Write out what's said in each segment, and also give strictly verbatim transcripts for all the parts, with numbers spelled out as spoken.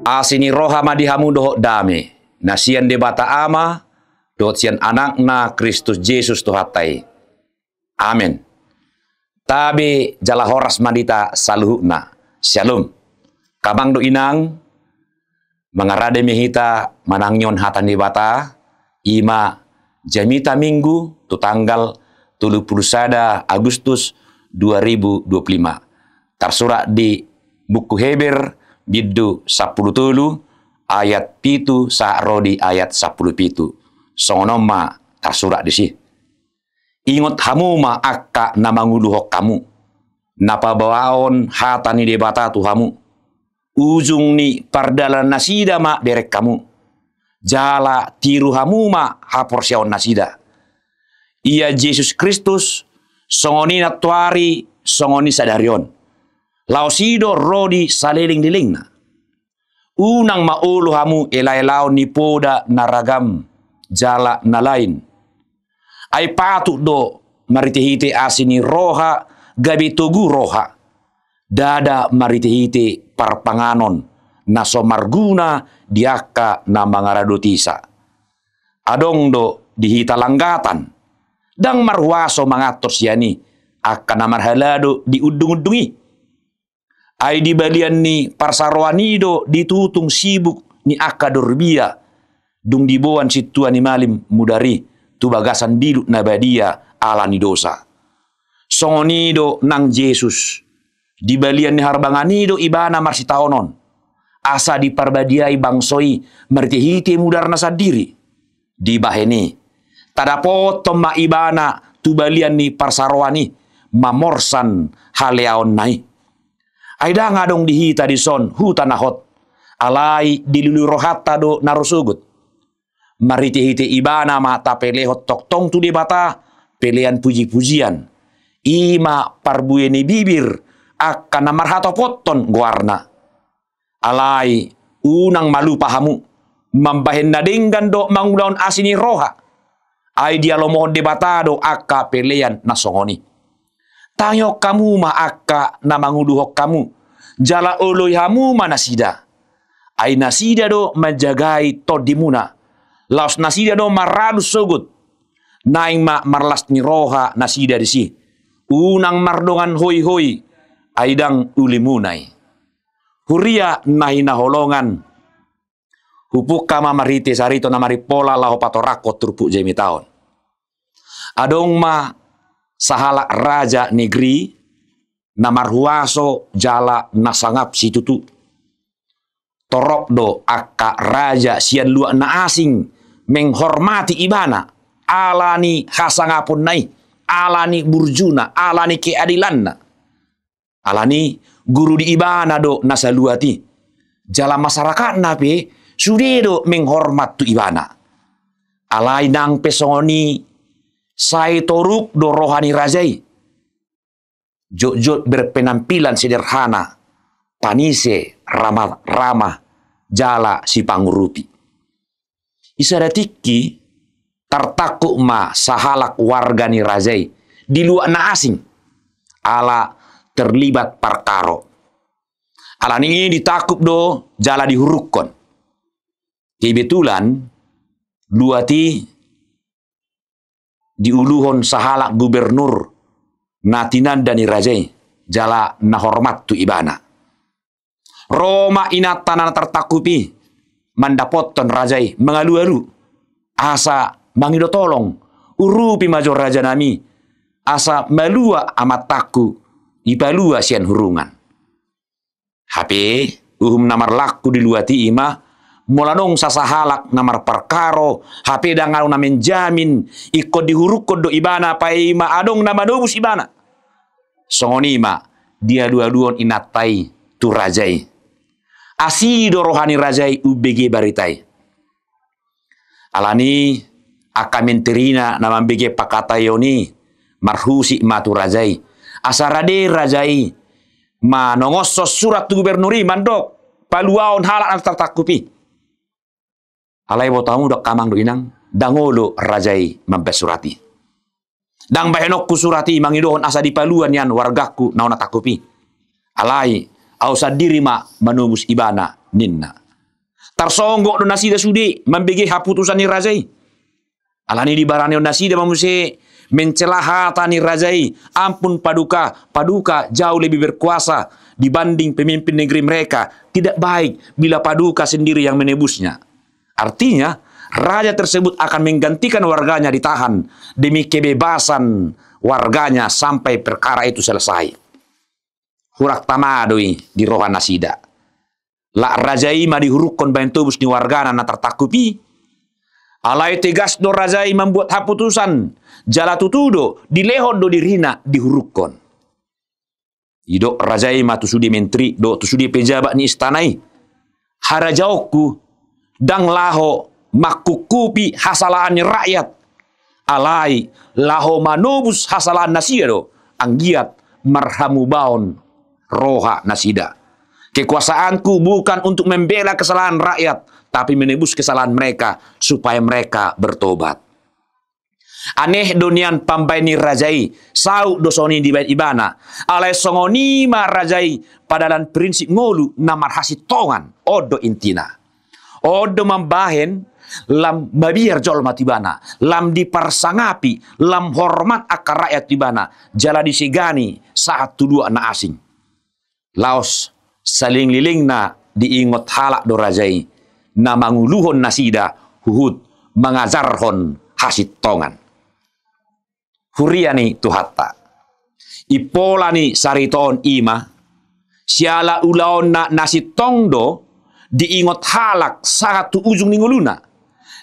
Asi ni roha ma di hamu dohot dame, na sian Debata Ama, dohot sian Anakna Kristus Jesus Tuhanta i. Amen. Tabe jala horas ma di hita saluhutna. Syalom. Amang dohot inang, mangarade ma hita manangihon hata ni Debata, i ma jamita Minggu tu tanggal tolu pulu sada Agustus dua ribu dua pulu lima. Tarsurat di buku Heber, bindu sampulu tolu, ayat pitu sahat ro di ayat sampulu pitu. Songon on ma tarsurat disi. Ingot hamu ma angka na manguluhon hamu, na paboahon hata ni Debata tu hamu. Ujung ni pardalanannasida ma bereng hamu. Jala tiru hamu ma haporseaonnasida. Ia Jesus Kristus, songon i nantoari, songon i sadari on. Laos i do ro di saleleng-lelengna. Unang ma olo hamu ela-elaon ni poda na ragam jala na lain. Ai patut do marhite-hite asi ni roha gabe togu roha. Ndada marhite-hite parpanganon na so marguna di angka na mangaradotisa. Adong do di hita langgatan. Ndang marhuaso mangantor sian i angka na marhalado di undung-undung i. Ai di balian ni parsaroan i do ditutung sibuk ni angka dorbia, dung diboan sintua ni malim mudar i tu bagasan bilut na badia ala ni dosa. Songon i do nang Jesus, di balian ni harbangan i do ibana marsitaonon, asa diparbadiai bangso i marhite-hite mudarna sandiri. Dibahen i, tadapothon ma ibana tu balian ni parsaroan i, mamorsan haleaonna i. Ai ndang adong di hita dison huta na hot, alai dilului rohanta do na ro sogot. Marhite-hite ibana ma tapelehon tongtong tu Debata pelean puji-pujian. I ma parbue ni bibir angka na marhatopothon goarna. Alai unang ma lupa hamu, mambahen na denggan do mangulahon asi ni roha. Ai dialomohon Debata do angka pelean na songon i. Tangihon hamu ma angka na manguluhon hamu, jala oloi hamu ma nasida. Ai nasida do manjagai tondimuna, laos nasida do maralus sogot. Naeng ma marlas ni roha nasida disi. Unang mardongan hoi-hoi, ai ndang ulimuna i. Huria na hinaholongan, hupungka ma marhite sarito na marimpola laho patorangkon turpuk jamita on. Adong ma sahalak raja negeri na marhuaso jala na sangap situtu. Torop do angka raja sian luat na asing menghormati ibana, ala ni hasangaponna i, ala ni burjuna, ala ni keadilanna. Ala ni guru di ibana do na saluat i. Jala masarakatna pe sude do menghormat tu ibana. Alai nang pe songon i, sai toruk do roha ni raja i. Jotjot berpenampilan sederhana, panise, ramah, ramah, jala sipangurupi. Di sada tingki, tartangkup ma sahalak warga ni raja i di luat na asing, ala terlibat parkaro. Ala ni i ditangkup do jala dihurukkon. Kebetulan luat i diuluhon sahalak gubernur na tinanda ni raja i, jala na hormat tu ibana. Ro ma inanta na tartangkup i mandapothon raja i mangalualu, asa mangido tolong, urupi ma jo rajanami, asa malua amantangku dipalua sian hurungan. Hape uhum na marlangku di luat i i ma, molo adong sasahalak na marparkaro, hape ndang adong na menjamin, ingkon dihurukkon do ibana, paima adong na manobus ibana. Songon i ma dialualuhon inanta i tu raja i. Asi do roha ni raja i umbege barita i. Ala ni angka menterina na mambege pangkataion i marhusip ma tu raja i. Asa rade raja i manongoshon surat tu gubernur i mandok paluaon halak na tartangkup i. Alai boto hamu do angka amang dohot inang, ndang olo raja i mambahen surat i. Ndang bahenonku surat i mangidohon asa dipalua nian wargangku na hona tangkup i. Alai ahu sandiri ma manobus ibana, ninna. Tarsonggot do nasida sude mambege haputusan ni raja i. Alani i dibaranehon nasida ma muse mencela hata ni raja i, ampun paduka, paduka jauh lebih berkuasa dibanding pemimpin negeri mereka. Tidak baik bila paduka sendiri yang menebusnya. Artinya, raja tersebut akan menggantikan warganya ditahan demi kebebasan warganya sampai perkara itu selesai. Hurang tama do i di roha nasida. Lak raja i ma dihurukkon bahen tobus ni wargana na tartangkup i. Alai tegas do raja i mambuat haputusan, jala tutu do dilehon do dirina dihurukkon. Didok raja i ma tu sude menteri dohot tu sude pejabat ni istana i, harajaonku ndang laho mangkungkupi hasalaan ni rakyat, alai laho manobus hasalaan nasida do, anggiat marhamubaon roha nasida. Kekuasaanku bukan untuk membela kesalahan rakyat, tapi menebus kesalahan mereka supaya mereka bertobat. Aneh do nian pambaen ni raja i, saut do songon i dibaen ibana. Alai songon i ma raja i padalan prinsip ngolu na marhasintongan, on do intina. On do mambahen lam mabiar jolma tu ibana, lam diparsangapi, lam hormat angka rakyat tu ibana, jala disegani sahat tu luat na asing. Laos salelenglelengna diingot halak do raja i na manguluhon nasida huhut mangajarhon hasintongan. Huria ni Tuhanta, impola ni sarita on i ma, siala ulaonna na sintong do diingot halak sahat tu ujung ni ngoluna.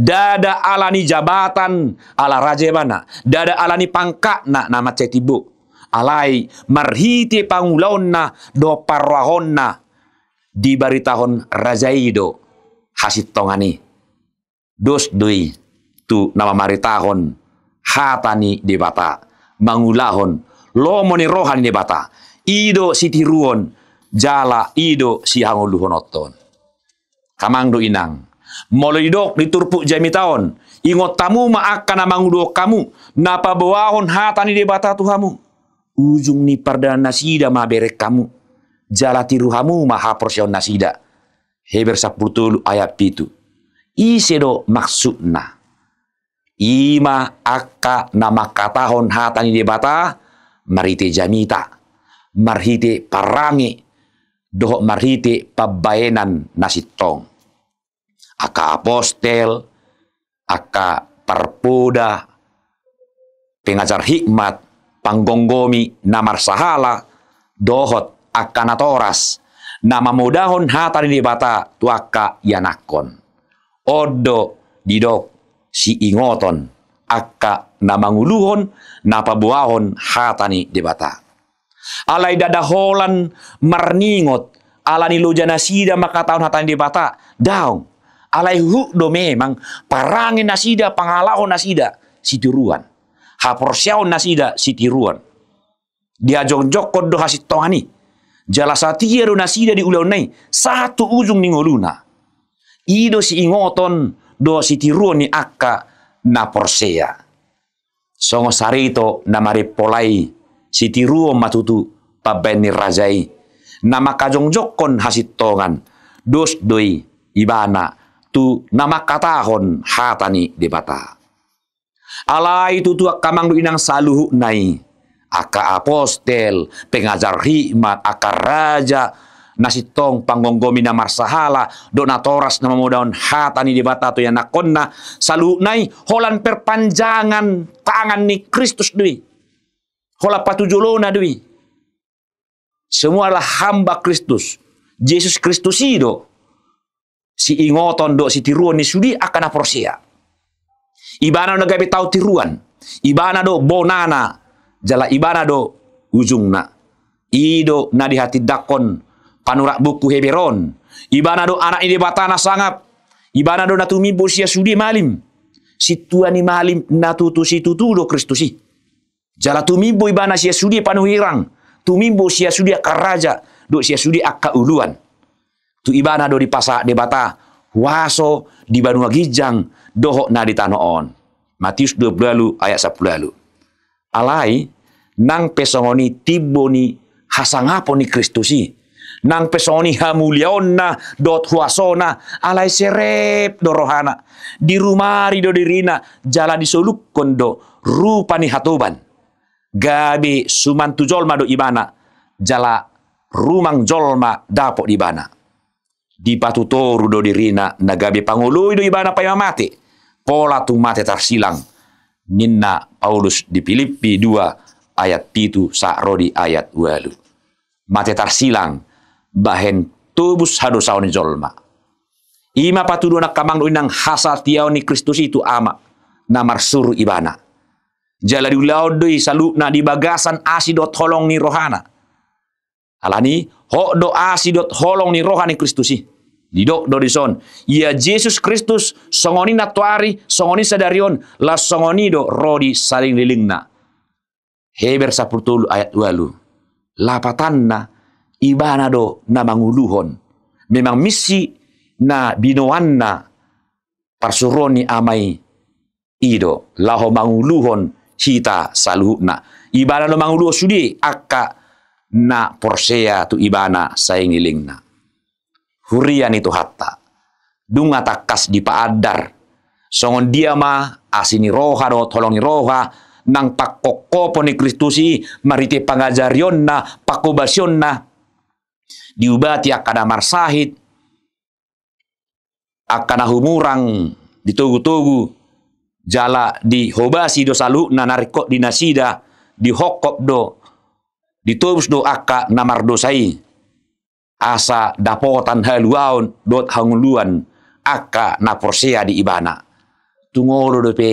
Ndada ala ni jabatan, ala raja ibana, ndada ala ni pangkatna na mansai timbo. Alai marhite pangulaonna dohot parrohahonna dibaritahon raja i do hasintongan i. Dos do i tu na mamaritahon hata ni Debata, mangulahon lomo ni roha ni Debata. I do sitiruon jala i do sihangoluhononton. Amang dohot inang, molo didok di turpuk jamita on, ingot hamu ma angka na manguluhon hamu, na paboahon hata ni Debata tu hamu, ujung ni pardalanan nasida ma bereng hamu, jala tiru hamu ma haporseaon nasida. Heber sampulu tolu ayat pitu. Ise do maksudna? I ma angka na mangkatahon hata ni Debata marhite jamita, marhite parange, dohot marhite pambaenan na sintong. Angka apostel, angka parpoda, pengajar hikmat, panggomgomi na marsahala, dohot angka natoras na mamodahon hata ni Debata tu angka ianakhon. On do didok siingoton angka na manguluhon, na paboahon hata ni Debata. Alai ndada holan marningot ala ni loja nasida mangkatahon hata ni Debata, daong. Alai huhut do memang parange nasida, pangalaho nasida sitiruon, haporseaon nasida sitiruon. Dihajongjongkon do hasintongan i, jala satia do nasida di ulaonna i sahat tu ujung ni ngoluna. I do siingoton dohot sitiruon ni angka na porsea. Songon sarito na marimpola i, sitiruon ma tutu pambaen ni raja i na mangkajongjongkon hasintongan, dos do i ibana tu na mangkatahon hata ni Debata. Alai tutu angka amang dohot inang, saluhutna i, angka apostel, pengajar hikmat, angka raja na sintong, panggomgomi na marsahala, dohot natoras na mamodahon hata ni Debata tu ianakhonna, saluhutna i holan perpanjangan tangan ni Kristus do i. Holan patujolona do i. Semua adalah hamba Kristus. Jesus Kristus i do siingoton dohot sitiruon ni sude angka na porsea. Ibana do na gabe tau tiruan. Ibana do bonana, jala ibana do ujungna. I do na dihatindangkon panurat buku Heber on. Ibana do Anak ni Debata na sangap. Ibana do na tumimbo sian sude malim. Sintua ni malim na tutu situtu do Kristus i. Jala tumimbo ibana sian sude panurirang, tumimbo sian sude angka raja, dohot sian sude angka uluan. Tu ibana do dipasahat Debata huaso di banua ginjang dohot na di tano on. Matius dua pulu ualu ayat sampulu ualu. Alai, nang pe songon i timbo ni hasangapon ni Kristus i, Nang pe songon i hamuliaonna dohot huasona, alai serep do rohana. Dirumari do dirina, jala disolukhon do rupa ni hatoban. Gabe suman tu jolma do ibana, jala rumang jolma dapot di ibana. Dipatutoru do dirina, na gabe pangoloi do ibana paima mate, pola tung mate tarsilang, ninna Paulus di Pilippi dua ayat pitu sahat ro di ayat ualu. Mate tarsilang bahen tobus hadosaon ni jolma. I ma patuduhon angka amang dohot inang hasatiaon ni Kristus i tu Ama na marsuru ibana. Jala diulahon do i saluhutna di bagasan asi dohot holong ni rohana. Alani, hot do asi dohot holong ni roha ni Kristus i. Didok do dison, ia Jesus Kristus, songon i nantoari, songon i sadari on, laos songon i do ro di salelenglelengna. Heber sampulu tolu ayat ualu. Lapatanna, ibana do na manguluhon. Memang misi na binoanna parsuruon ni Ama i, i do laho manguluhon hita saluhutna. Ibana do manguluhon sude angka na porsea tu ibana salelenglelengna. Huria ni Tuhanta, dung tangkas dipaandar songon dia ma asi ni roha dohot holong ni roha nang pangkophopon ni Kristus i marhite pangajarionna, panghobasionna, diubati angka na marsahit, angka na humurang ditogutogu, jala dihobasi do saluhutna na ringkot di nasida, dihophop do, ditobus do angka na mardosa i, asa dapotan haluaon dohot hangoluan angka na porsea di ibana. Tung olo dope,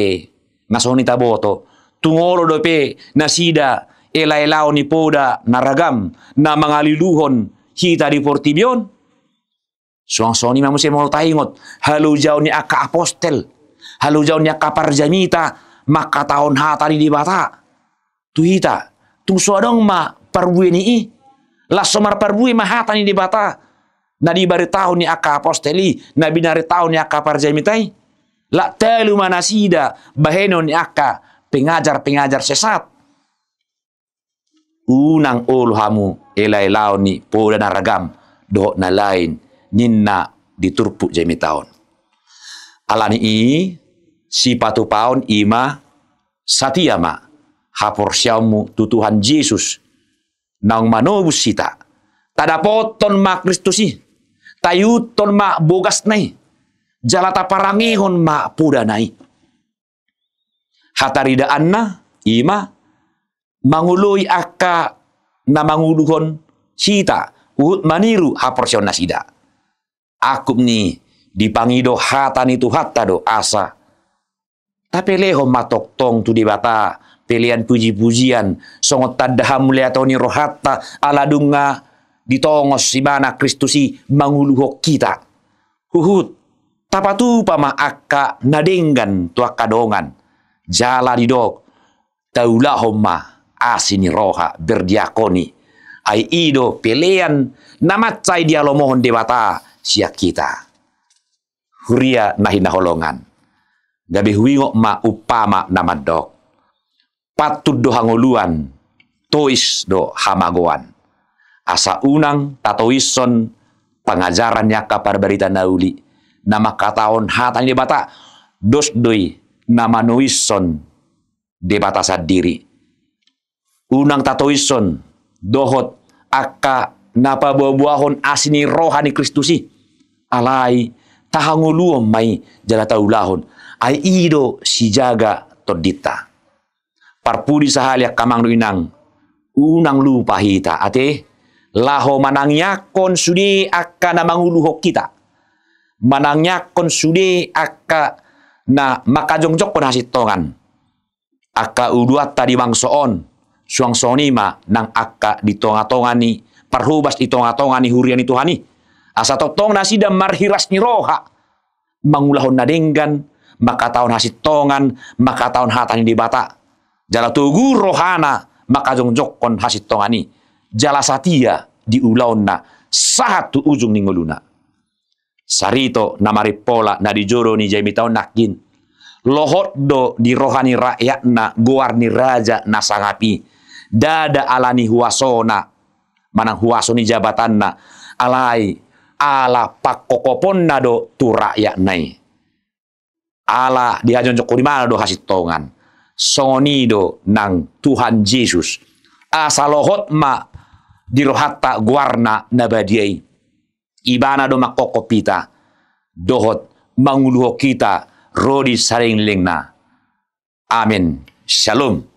nga songon i taboto, tung olo dope nasida elaelaon ni poda na ragam na mangaluluhon hita di portibi on? Suang songon i ma muse molo taingot, halojaon ni angka apostel, halojaon ni angka parjamita mangkatahon hata ni Debata tu hita, tung so adong ma parbue ni i. Laos so marparbue ma hata ni Debata na dibaritahon ni angka apostel i, na binaritahon ni angka parjamita i. Lak talu ma nasida bahenon ni angka pengajar-pengajar sesat. Unang olo hamu elaelaon ni poda na ragam dohot na lain, ninna di turpuk jamita on. Alani i, sipatupaon i ma, satia ma haporseaonmu tu Tuhan Jesus naung manobus hita. Tadapothon ma Kristus i, taihuthon ma bogasna i, jala taparangehon ma podana i. Hataridaanna i ma mangoloi angka na manguluhon hita huhut maniru haporseaon nasida. Angkup ni dipangido hata ni Tuhanta do asa tapelehon ma tongtong tu Debata pelean pujipujian songon tanda hamuliateon ni rohanta, ala dung ditongos ibana Kristus i manguluhon hita. Huhut tapatupa ma angka na denggan tu angka dongan. Jala didok, taulahon ma asi ni roha, berdiakoni. Ai i do pelean na mansai dialomohon Debata sian hita. Huria na hinaholongan, gabe huingot ma umpama na mandok. Pantun do hangoluan, tois do hamagoan. Asa unang tatoishon pangajaran ni angka parbarita na uli na mangkatahon hata ni Debata, dos do i na manoishon Debata sandiri. Unang tatoishon dohot angka na paboaboahon asi ni roha ni Kristus i. Alai tahangoluhon ma i jala taulahon. Ai i do sijaga tondinta. Parpudi sahali angka amang dohot inang, unang lupa hita ate laho manangiangkon sude angka na manguluhon hita, manangiangkon sude angka na mangkajongjongkon hasintongan, angka uluanta di bangso on, suang songon i ma nang angka di tongatonga ni parhobas, di tongatonga ni huria ni Tuhan i. Asa tongtong nasida marhiras ni roha mangulahon na denggan, mangkatahon hasintongan, mangkatahon hata ni Debata. Jala togu rohana mangkajongjongkon hasintongan i, jala satia di ulaonna sahat tu ujung ni ngoluna. Sarito na marimpola na di jolo ni jamita on nangkin. Lohot do di roha ni rakyatna goar ni raja na sangap i. Ndada ala ni huasona manang huaso ni jabatanna, Alai ala pangkophoponna do tu rakyatna i. Ala dihajongjongkon ibana do hasintongan. Songon i do nang Tuhan Jesus. Asa lohot ma di rohanta goarna na badia i. Ibana do mangkophop hita dohot manguluhon hita ro di salelenglelengna. Amen. Shalom.